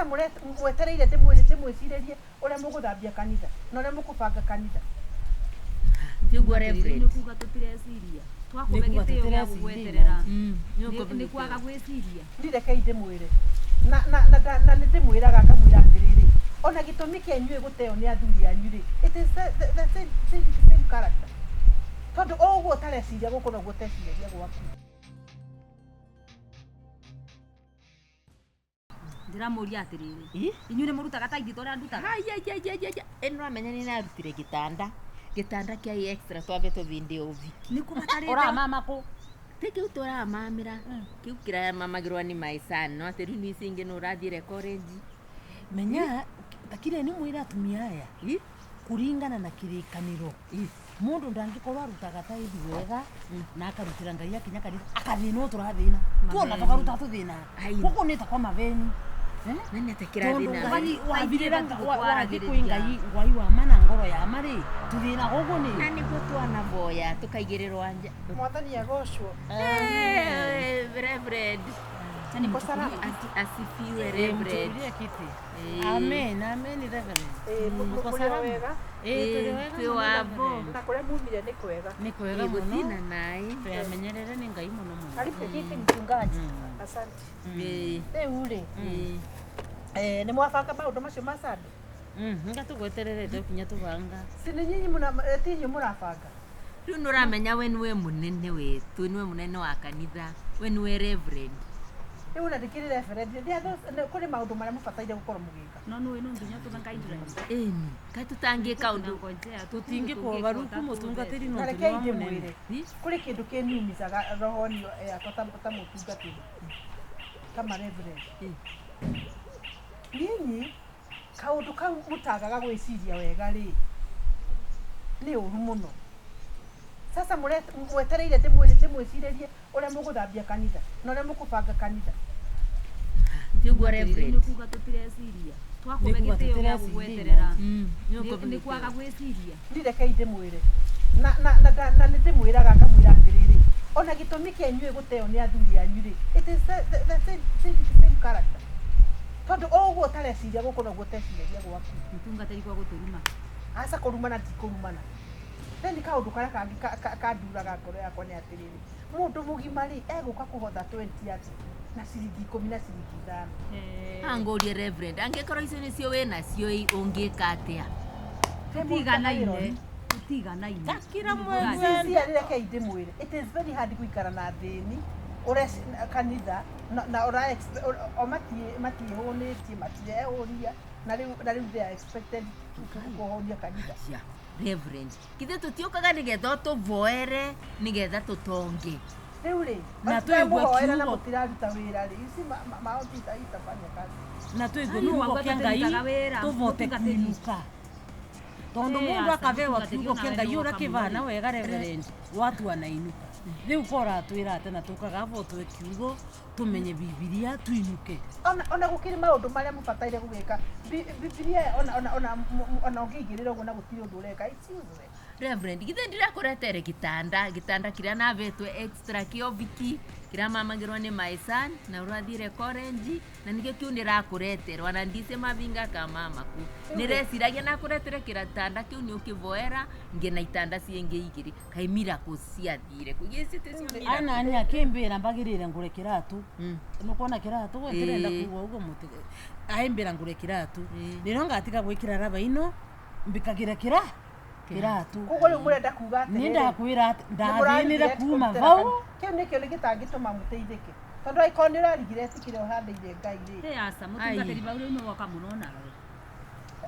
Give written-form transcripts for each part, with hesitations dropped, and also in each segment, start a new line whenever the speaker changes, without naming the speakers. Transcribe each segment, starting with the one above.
Sasa mwetereire ndĩmwĩcirĩrie ũrĩa mũgũthambia kanitha na ũrĩa mũkũbanga kanitha.
Ti ũguo Reverend?
Nĩ kuga tũtireciria. Twakũhe
Nĩ kuga
gĩtĩo gĩa
tũtireciria.
gũgweterera.
Nĩ ũkũhe
Nĩ
gĩtĩo.
kwaga gwĩciria.
Ndireke ndĩmwĩre na nĩ ndĩmwĩraga ngamwĩra atĩrĩrĩ, ona gĩtũmi kĩa inyuĩ gũteo nĩ athuri anyu rĩ, it is the same character, tondũ o ũguo ũtareciria gũkũ noguo ũteciragia gwaku.
Ndĩramũria atĩrĩrĩ, inyuĩ nĩ mũrutaga taithi ta ũrĩa ndutaga?
Ĩno ũramenya nĩ narutire gĩtanda, gĩtanda kĩa extra twambĩtwo bĩndĩ ya ũhiki.
Nĩ kũbatarĩte.
Ũramama kũ?
Ti kĩu tũramamĩra, kĩu kĩramamagĩrwo nĩ my son, no atĩ rĩu nĩ ici ingĩ nĩ ũrathiĩre college.
Menya takire nĩ mwĩra atumia aya kũringana na kĩrĩkanĩro, mũndũ ndangĩkorwo arutaga taithi wega na akarutĩra Ngai akinya kanitha akathĩna ũũ tũrathĩna tuona tũkaruta tũthĩna
Ai.
gũkũ nĩ ta kwa maveni.
Na nĩ atĩa
Tondũ
kĩrathiĩ na
Ngai wathirĩra
Taithi
wathi
ĩbatiĩ
kwĩ Ngai ngwai wa ma na ngoro ya ma rĩ, tũthĩnaga ũguo nĩ
na nĩguo twanaboya tũkaigĩrĩrwo nja.
Mwathani agocwo.
Eh, Reverend.
Uko salama?
Asifiwe Reverend.
Mchukulie kiti.
Eh.
Amen, amen Reverend.
Ĩĩ,
Mko
mũrĩ o
salama?
wega?
Eh, tũrĩ wega
Twĩ
mũno,
wabo.
Reverend.
Na kũrĩa mumire nĩ kwega?
Nĩ kwega mũno.
Gũtina naĩ.
Twemenyerere nĩ Ngai mũno mũno.
Karibu.
Kiti mchungaji.
Asante.
Eh,
Rĩu rĩ,
eh.
nĩ mwabanga maũndũ macio ma Sunday?
Nga tũgwetererete kinya tũbanga.
Si nĩ nyinyi ti inyuĩ mũrabanga?
Rĩu nĩ ũramenya we nĩwe mũnene wetũ, nĩwe mũnene wa kanitha, we nĩwe Reverend.
Rĩu ona ndĩkĩrĩ reverend, kũrĩ maũndũ marĩa mũbataire gũkorwo mũgĩka.
No nũĩ no nginya tũbe guidelines.
Ĩni, kaĩ tũtangĩka ũndũ.
Ngojea,
Tũtingĩkwo baruku mũtungatĩri no
Na
tũrĩ
rekei
wa
ndĩmwĩre,
mũnene.
kũrĩ kĩndũ kĩniumicaga roho-inĩ yakwa ta mũtungatĩri, kama reverend. Nyinyi kaũndũ kau mũtagaga gwĩciria wega rĩ, nĩ ũru mũno. Sasa mwetereire ndĩmwĩcirĩrie ũrĩa mũgũthambia kanitha na ũrĩa mũkũbanga kanitha.
Ti ũguo
Nĩ
Reverend?
kuga tũtireciria. Twakũhe
Nĩ kuga
gĩtĩo gĩa
tũtireciria.
gũgweterera.
Nĩ ũkũhe
Nĩ
gĩtĩo.
kwaga gwĩciria.
Ndireke ndĩmwĩre na nĩ ndĩmwĩraga ngamwĩra atĩrĩrĩ, ona gĩtũmi kĩa inyuĩ gũteo nĩ athuri anyu rĩ, it is the same character, tondũ o ũguo ũtareciria gũkũ noguo ũteciragia gwaku.
Mũtungatĩri kwa gũtũruma.
Aca, kũrumana tikũrumana. Then kaũndũ karĩa kangĩ kanduraga ngoro yakwa nĩ atĩrĩrĩ, mũndũ mũgima rĩ, egũka kũhotha 20 atĩ na ciringi 10 na ciringi 5?
Angũrie Reverend, angĩkorwo icio nĩcio wĩ nacio ĩ, ũngĩka atĩa?
Tũtiganaine. Tũtiganaine.
Takira
Sincerely, rekei ndĩmwĩre, it is very hard gũikara na thĩni kanitha na ũra o matiĩhũnĩtie, matirehũnia, na rĩu they are expected kũhũnia kanitha.
Ya, Reverend, githĩ tũtiũkaga nĩgetha ũtũvoere nĩgetha tũtonge?
Rĩu rĩ,
Na tũigue
mũhoera na
kiugo.
mũtiraruta wĩra rĩ, ici maũndũ itafanya kazi.
Na tũigue
Ai,
kiugo
wangwe
kĩa Ngai
tũtirutaga wĩra,
tũvote
mũtungatĩri.
kũinũka, tondũ
Eh,
mũndũ
aca,
akabewa
mũtungatĩri
kiugo kĩa
onawe
Ngai
nĩ
ũrĩa
woka
kĩvana
mũno.
wega Reverend, watua na inuka rĩu ko ũratwĩra atĩ na tũkaga votwe kiugo tũmenye Bibilia tuinuke.
Ona gũkĩrĩ maũndũ marĩa mũbataire gũgĩka. Bibilia ona ũngĩigĩrĩra ũguo na gũtirĩ ũndũ ũreka, it's useless.
Reverend, githĩ ndirakũretere gĩtanda, gĩtanda kĩrĩa navetwe extra kĩa ũhiki, kĩrĩa mamagĩrwo nĩ my son na ũrathire college, na nĩkĩo kĩu ndĩrakũreterwo na ndice mavinga ka mamaku nĩreciragia nakũretere kĩratanda kĩu nĩ ũkĩvoera ngĩna itanda ciĩngĩ igĩrĩ, kaĩ miracles ciathire kũ? Icio ticio miracles.
Anani akĩmbĩra mbagĩrĩre ngũre kĩratũ. Nĩkuona kĩratũ we ndĩrenda kuga ũguo mũtĩ aimbĩra ngũre kĩratũ nĩrĩo ngatiga gwĩkĩra raba ino mbikagĩra kĩra kĩratũ.
Koguo rĩu mũrenda kuga
Nĩ
atĩrĩrĩ,
ndakwĩra atĩ
nĩ
ndathĩnĩre
mũrarigret
kuma
kũrutĩra
vau.
Kĩu nĩkĩo nĩ gĩtangĩtũma mũteithĩke, tondũ angĩkorwo nĩ ũrarigireti kĩrĩa ũhandĩire Ngai rĩ.
Ĩ aca, mũtungatĩri, bau rĩu nĩ woka mũno nawe.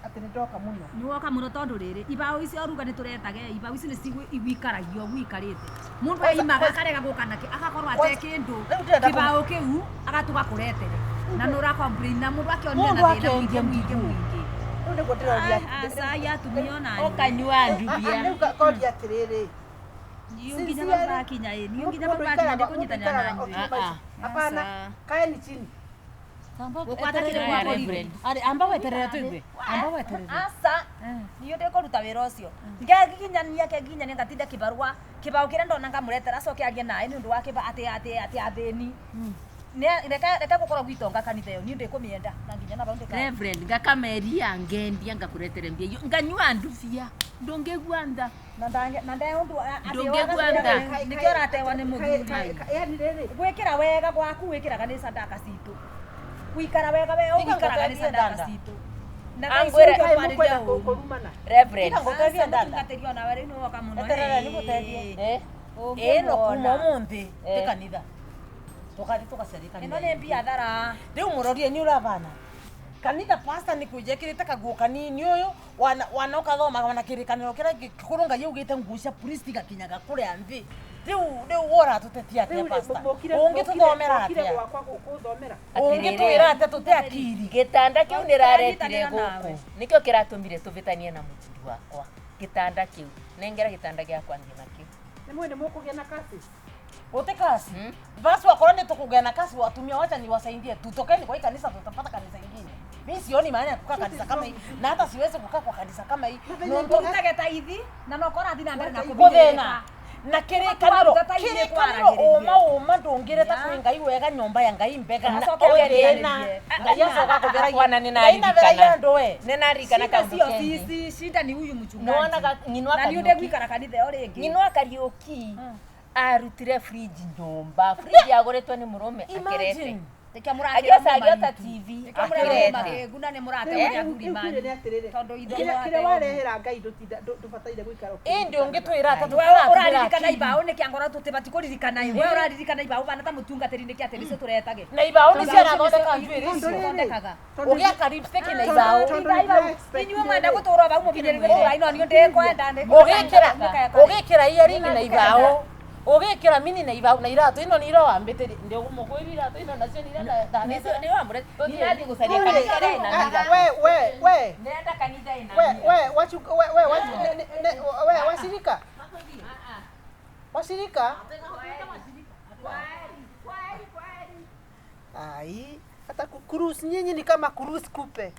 Atĩ nĩ ndoka mũno?
Nĩ woka mũno, tondũ rĩrĩ ibaũ icio ruga nĩ tũretage ibaũ ici nĩ igũikaragio gũikarĩte mũndũ aimaga akarega gũka nakĩ agakorwo ate kĩndũ
Rĩu ndĩrenda
kĩbaũ kĩu agatuga kũretere na nĩ ũra complain na mũndũ akĩonire
Mũndũ
na thĩna
akĩendia
mũingĩ mũingĩ
ndugu.
mũingĩ.
Rĩu nĩguo ndĩroria.
Aca, ya atumia ona
Ũkanyua ndubia.
Rĩu koria atĩrĩrĩ,
niĩ nginya bau bakinya ĩ niĩ nginya bau bakinya ndĩkũnyitanĩra na inyuĩ.
Ah, ah.
Hapana,
Aca.
kaeni chini.
Gũkwata kĩrĩ
Aya,
gwa
Reverend.
Arĩ amba weterere tũigue, amba weterere.
Aca, niĩ ndĩkũruta wĩra ũcio ngeginyania keginyania ngatinda kĩbarũa kĩbaũ kĩrĩa ndona ngamũretera acoke arie naĩ nĩ ũndũ wa kĩba atĩ athĩni. Reke gukorwo gwitonga kanitha iyo ni ndikumienda na nginya na bau
Reverend ngakameria ngendia ngakuretere mbia iyo nganyua ndubia ndungigua nda
na ndange na nde undu
Ndũngĩgua nda.
nikio aratewa ni muthuri
Yani rĩrĩ
gwikira wega gwaku wikiraga ni sadaka citu gwikara wega we ugwikaraga ni sadaka citu na thaa ici
Angwĩre-
ũngĩ
kaĩ mũkwenda
ũkwarĩria ũru.
kũrumana
Reverend
Ngũteithie ndanda.
Mũtungatĩri ona we rĩu nĩwoka mũno
Eterera nĩgũteithie.
eh
ĩno kuma ũmũthĩ
Eh.
ti kanitha tũkathi tũgacaria
ĩno
kanitha
nĩ biathara
rĩu mũrorie nĩ ũravana kanitha pastor nĩ kwĩjekĩrĩte kaguo kanini ũyũ wana wana ũkathoma wana kĩrĩkanĩro kĩrĩa gĩkũrũ ngai augĩte nguo cia priest igakinyaga kũrĩa nthĩ rĩu rĩu ũratũtetia atĩa
Rĩu rĩ,
pastor
mũkire-
ũngĩtũthomera
mũkire
atĩa
gwakwa gũthomera
ũngĩtwĩra atĩa tũte akiri
gĩtanda kĩu nĩraretire
Tũranyitanĩra nawe.
gũkũ nĩkĩo kĩratũmire tũvĩtanie na mũthuri wakwa gĩtanda kĩu nengera gĩtanda gĩakwa thiĩ nakĩo
nĩ mwĩ nĩ mũkũgĩa na kasi
Wote kasi. Basi wakora ndio tukugea na kasi watumia wacha niwasaidie. Tutokeni kwa hii kanisa tutapata kanisa ingine. Mimi sioni maana ya kukaa kanisa kama hii na hata siwezi kukaa kwa kanisa kama hii. Nondu
Tũrutage taithi na no kũrathiĩ na mbere na
kuthina na kirikaniro
Twaruta taithi
kirikaniro
nĩkwaragĩrĩria.
uma uma ndungireta kwi ngai wega nyomba ya ngai mbega
Na
na
acoke
ũthĩna
agerie.
ngai acoka kũtheragia
Wana
ngai naveragia
nĩnaririkana
andũ we
nĩnaririkana
Shida
kaũndũ
sio
kengĩ
sisi, shida ni huyu mchungaji.
Nĩwonaga nyinwa
Na ni
Kariũki.
ndegwikara kanitha ĩyo rĩngĩ.
nyinwa Kariũki arutire fridge nyũmba fridge yagũrĩtwo nĩ mũrũme akĩrete
Imagine.
Nĩkĩo mũrakĩra
agĩoca
mũma
agĩota
witũ.
TV
Nĩkĩo mũrerwo
akĩrete
makĩngu na nĩ mũratewo nĩ athuri
Rĩu
manyu.
nĩ atĩrĩrĩ
Tondũ ithuĩ
kĩrĩa
mũrateo.
warehera ngai ndũbataire gũikara
ĩndĩ ũngĩtwĩra atĩa
Wewe ũraririkana ibaũ nĩkĩ angorwo tũtibati kũririkana ĩ. Wewe ũraririkana ibaũ bana ta mũtungatĩri nĩkĩ atĩ nĩcio tũretage.
na ibaũ nĩ ciarathondeka njuĩrĩ icio
Thondekaga.
ũgĩaka lipstick na ibaũ
Inyuĩ mwenda gũtũra bau mũkinyĩrĩre tũra ino niĩ ndĩkwenda
ũgĩkĩra ũgĩkĩra earring na ibaũ ũgĩkĩra mini na ibaũ na iratũ ino nĩ irowambĩtĩri ndĩmũkwĩra iratũ ino nacio nĩ iria
nĩwamũre gũcaria kanitha ĩna mira
we we we
nenda kanitha ĩna
we
mira
we wachu we we wachu ne, ne, ne, we washirika washirika ai hata kurus nyinyi ni kama kurus kupe.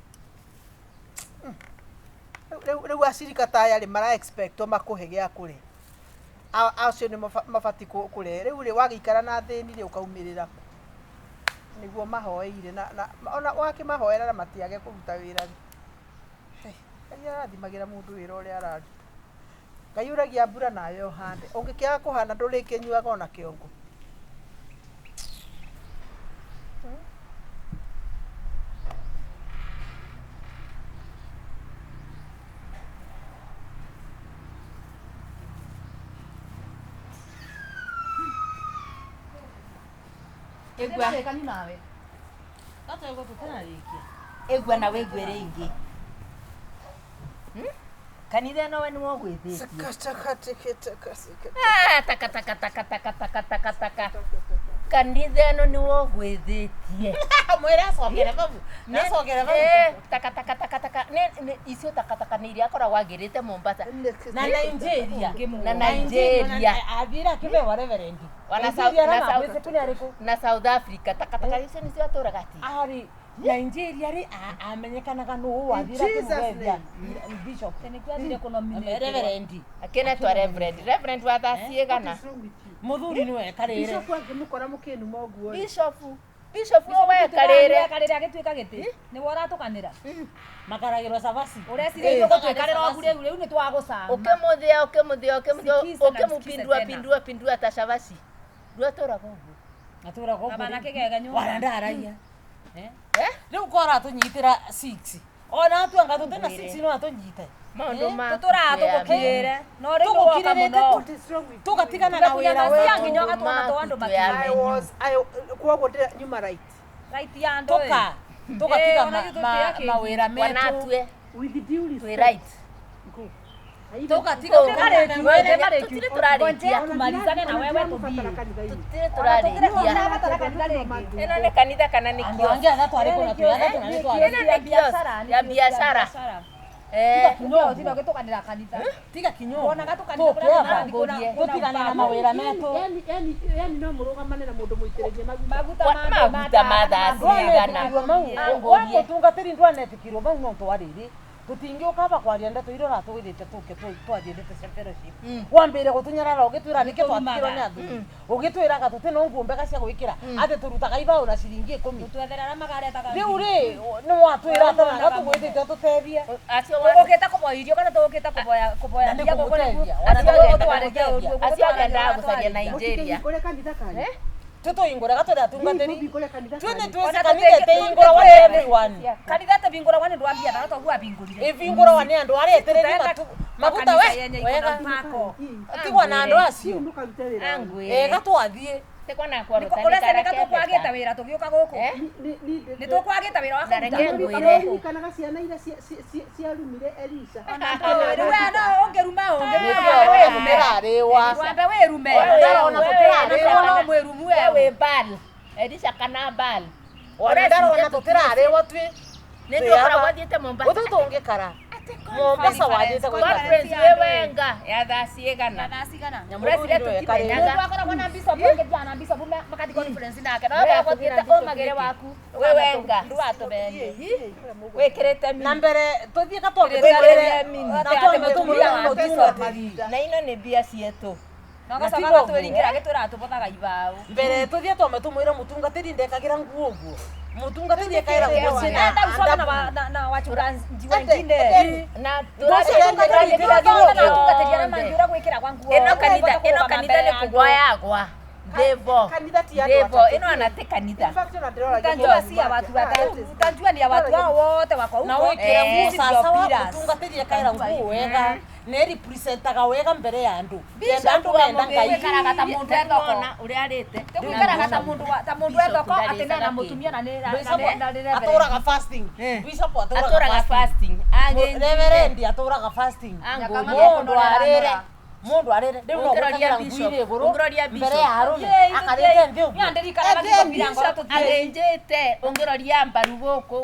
Rĩu acirika ta aya rĩ mara expect makũhe gĩa kũrĩa acio nĩ mabatiĩ kũrehe rĩu rĩ wagĩikara na thĩni rĩ ũkaumĩrĩra kũ nĩguo mahoeire na ona wakĩmahoera na matiage kũruta wĩra rĩ. Hey, Ngai arathimagĩra mũndũ wĩra ũrĩa araruta. Ngai ũragia mbura nawe ũhande ũngĩkĩaga kũhanda ndũrĩkĩnyuaga ona kĩongo.
Igua
nawe
igua na wĩigue rĩngĩ. Kanitha ĩno we nĩwe ũgwĩthĩtie. Ah, taka taka taka taka taka taka taka kanitha ĩno nĩwe ũgwĩthĩtie.
Mwĩre acokere bau nacokere bau.
Eh, taka taka taka taka icio takataka nĩ iria akoragwo agĩrĩte Mombasa
Na Nigeria.
Na Nigeria.
Athire akĩbewa reverend.
Wana
Nigeria
na
na
South-
mawĩte kũrĩa arĩkũ
na South Africa takataka icio nĩcio atũraga ti
arĩ Nigeria rĩ amenyekanaga nũ wathire
Jesus
akĩmũgethia bishop
Nĩkĩo athire kũnominate.
reverend
akenetwa reverend reverend wa thaa ciigana
mũthuri nĩwe ekarĩre
Bishop angĩmũkora mũkĩnuma ũguo rĩ.
bishop bishop ũyũ wekarĩre
Wekarĩre agĩtuĩka gĩtĩ. Nĩwe ũratũkanĩra.
makaragĩrwo cabaci
Ũreciria ithuĩ gũtwĩkarĩra ũguo rĩu rĩu nĩtwagũcama.
ũkĩmũthĩa ũkĩmũthĩa ũkĩmũthĩa
Sikiza na msikize
ũkĩmũpindua
tena.
pindua pindua ta cabaci ndwatũraga ũguo
atũraga
Gabana kĩgegenyo.
wana ndaragia
Eh?
rĩu kora atũnyitĩra 6 ona atuanga tũtena 6 no atũnyite
maũndũ ma
Tũtũraga tũgũkirĩre. No rĩu nĩwoka
Tũgũkirĩrĩte
mũno.
What is wrong with you?
tũgatigana na
Tũgakunya
wĩra
macia
wetu
nginya ũgatwona to andũ
Makutu
I was I kwoguo ndĩra nyuma right
Right ya andũ ĩ.
tũka tũgatiga
Eh, ona ithuĩ tũtĩ
mawĩra metu
wanatue
with due
twĩ
respect.
right
Go.
tũgatiga
Tũtirĩ tũrarĩkia
Tumalizane na wewe tũthiĩ.
tũtirĩ tũrarĩkia
Tũtirabatara kanitha rĩngĩ.
ĩno nĩ kanitha kana nĩ
andũ
kiosk
angĩ athatũ arĩkũ na twĩ athatũ na nĩ twarĩ
Ĩno nĩ kiosk ya biacara eh
Tiga ũgĩtũkanĩra kanitha.
tiga kinyũmũ
Wonaga tũkanitha kũrĩa
tũkĩamba
tũrathiĩ
tũtigane na mawĩra metu
Yani yani no mũrũgamane na mũndũ mũitĩrĩrie maguta.
Maguta
Kwa-
ma andũ
maguta ma thaa cigana
ndwanetĩkirwo mau wa mũtungatĩri ndwanetĩkirwo mau no twarĩrĩ Tutingiuka aba kwaria ndeto iria uratwirite tuke twathiĩte cia fellowship. Wambire gutunyarara ugitwira niki twatigirwo ni athuri. Ugitwiraga tuti no nguo mbega cia gwikira ati turutaga ibao na ciringi 10.
Tutwetherera aria magaretaga.
Riu ri ni watwira atanaga tugwitite tutethie.
Tugukite kuboya irio kana tugukite kuboya kuboya
mbia guku niguo.
Acio agendaga gucaria Nigeria.
Kũrĩa kanitha kanyu.
Tutuingura gatwira atungatĩri.
Twene
Twene twese kanitha ĩtĩingũra wa everyone.
Kanitha ĩtĩbingũragwo nĩ andũ a biathara toguo abingũrire.
Ĩbingũragwo nĩ andũ arĩa etereri maguta we wega. Tigwa na andũ acio.
Angwĩre.
Gatwathiĩ.
Ũreciria tũkwagĩte wĩra tũgĩũka gũkũ? Nĩ tũkwagĩte wĩra wa kũruta.
Nĩũririkanaga ciana iria ciarumire Elisha.
Rĩu we no ũngĩruma ũngĩ wambe wĩrume.
Ndarona tũtirarĩwa.
No mwĩrumu we.
Wĩ Baal. Elisha kana Baal.
Ndarona tũtirarĩwa twĩ.
Nĩ ndũkoragwo ũthiĩte Mombasa.
Ũtũ tũngĩkara. Mombasa wathiĩte gũikara.
Conference wĩ wenga ya thaa cigana. Ũreciria tũtimenyaga.
Mũndũ akoragwo na bishop ũngĩ na bishop makathi conference nake. No we gũthiĩte ũmagĩre waku.
Wĩ wenga.
Ndũratũmenie.
Wĩkĩrĩte mini.
Na mbere tũthiĩ gatwambe tũingĩre na twambe tũmwĩre mũtungatĩri.
Na ino nĩ mbia cietũ.
Na gacoka gatwĩringĩra agĩtwĩraga tũbothaga ibaũ.
Mbere tũthiĩ twambe tũmwĩre mũtungatĩri ndekagĩra nguo ũguo. Mũtungatĩri ekaĩra nguo ciĩna
Enda usome na wachungaji wengine.
Na
Atungatĩri arĩa mangĩ gwĩkĩra kwa nguo.
Ĩno kanitha ĩno kanitha nĩ kũgwa yagwa. Thivo.
Kanitha ti andũ
Thivo
atatũ.
ĩno ona ti kanitha.
Utanjua si ya watu watatu. Utanjua ni ya watu hao wote wako huko.
Na wĩkĩre nguo sasa wa mũtungatĩri ekaĩra nguo wega. Nĩ representaga wega mbere ya andũ. Kenda andũ menda Ngai.
Gwĩkaraga ta mũndũ e thoko.
Ũrĩa arĩte.
Gwĩkaraga ta mũndũ ta mũndũ e thoko atĩ nena mũtumia na nĩ na
Atũraga fasting. Bishop
Atũraga fasting.
Reverend atũraga fasting. Mũndũ arĩre. Mũndũ arĩre. Rĩu no gwĩkagĩra nguo irĩ igũrũ mbere ya arũme akarĩte thĩ ũguo.
Athĩnjĩte ũngĩroria mbaru gũkũ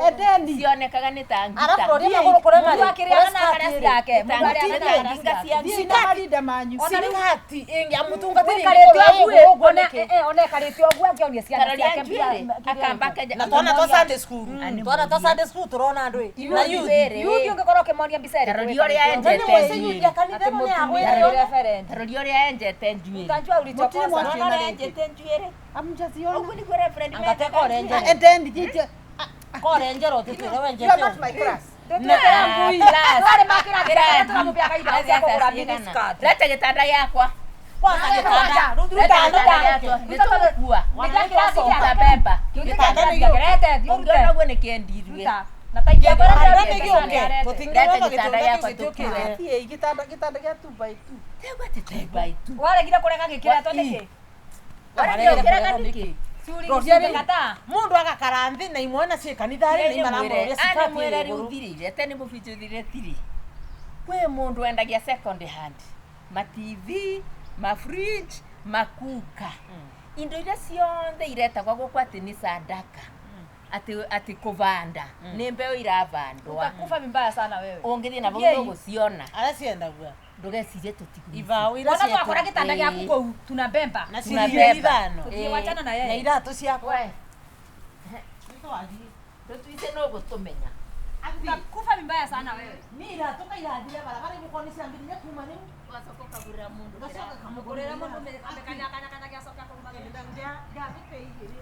cionekaga nĩ ta ngita.
Arabu roria magũrũ kũrĩa marĩ.
Mũndũ akĩrĩaga na akarĩa ciake. Mũndũ arĩaga na akarĩa ciake.
Thiĩ na marinda manyu.
Sikati ĩngĩ mũtungatĩri ĩngĩkorwo ĩ igũrũ ũguo nĩkĩ?
Ona ĩkarĩte ũguo akĩonia ciana ciake mbia.
Akamba kenja.
Na twana twa Sunday school. Twana twa Sunday school tũrona andũ ĩ. Na youth.
Youth ũngĩkorwo ũkĩmonia mbica ĩrĩkũ.
Taroria ũrĩa enjete njuĩrĩ.
Kanitha ĩno nĩ ya gwĩthĩo.
Taroria ũrĩa enjete njuĩrĩ.
Utanjua ulichokosa.
Unaona ũrĩa enjete njuĩrĩ.
Hamjaziona.
Ũguo nĩguo reverend
Angate korenjere.
Edeni jicho.
Korenjere ũtĩtwĩre wenjete.
You are not my class.
Twarĩ makĩrathi tũramũbeaga ibao cia kũgũra miniskirt.
Leta gĩtanda gĩakwa.
Kwanza gĩtanda.
Leta gĩtanda gĩakwa. Nĩtũgũkua. Tutabeba.
Gĩtanda nĩ gĩũke.
Ũngĩona ũguo nĩkĩendirue.
Gĩtanda nĩ gĩũke. Tũtingĩona
gĩtanda
gĩtanda
gĩakwa
kĩu gĩtiũkĩte.
Thiĩ gĩtanda gĩtanda gĩa 2 by 2.
Tegwa atĩ 2 by 2.
Waregire kũrega gĩkĩretwo nĩkĩ?
Waregire ũkĩrega nĩkĩ?
Mũndũ agakara nthĩ na imwe na ciĩ kanitha-rĩ na imaramũroria sikati
mwĩre
ĩrĩ
rĩu
igũrũ.
thirire tene mũbinjũ thirire tiri. Kwĩ mũndũ wendagia second hand ma TV, ma fridge, makuka. Indo iria ciothe iretagwo gũkũ atĩ nĩ sadaka. Atĩ atĩ kũbanda nĩ mbeũ irabandwa.
Utakufa vibaya sana wewe.
Ũngĩthiĩ na vau nũgũciona.
Arĩa ciendagua.
Ndũgecirie tũtigwĩci.
Ibaũ iria
Wana twakora
cietwo.
gĩtanda gĩaku kũu tunabemba.
Na
Tunabeba.
ciringi ithano.
Tũthiĩ wachana na
Na
yeye.
iratũ ciakwa.
We. Tũtuĩte nũgũtũmenya.
Utakufa vibaya sana wewe.
Ni iratũ kairathire barabara igũkorwo nĩ ciambĩrĩria kuma rĩu.
Wacoka ũkagũrĩra mũndũ
Ngacoka
kĩratũ.
ngamũgũrĩra
Mũndũ amekanyakanyakanya gĩacoka kũruma.
Ngĩambĩte igĩrĩ.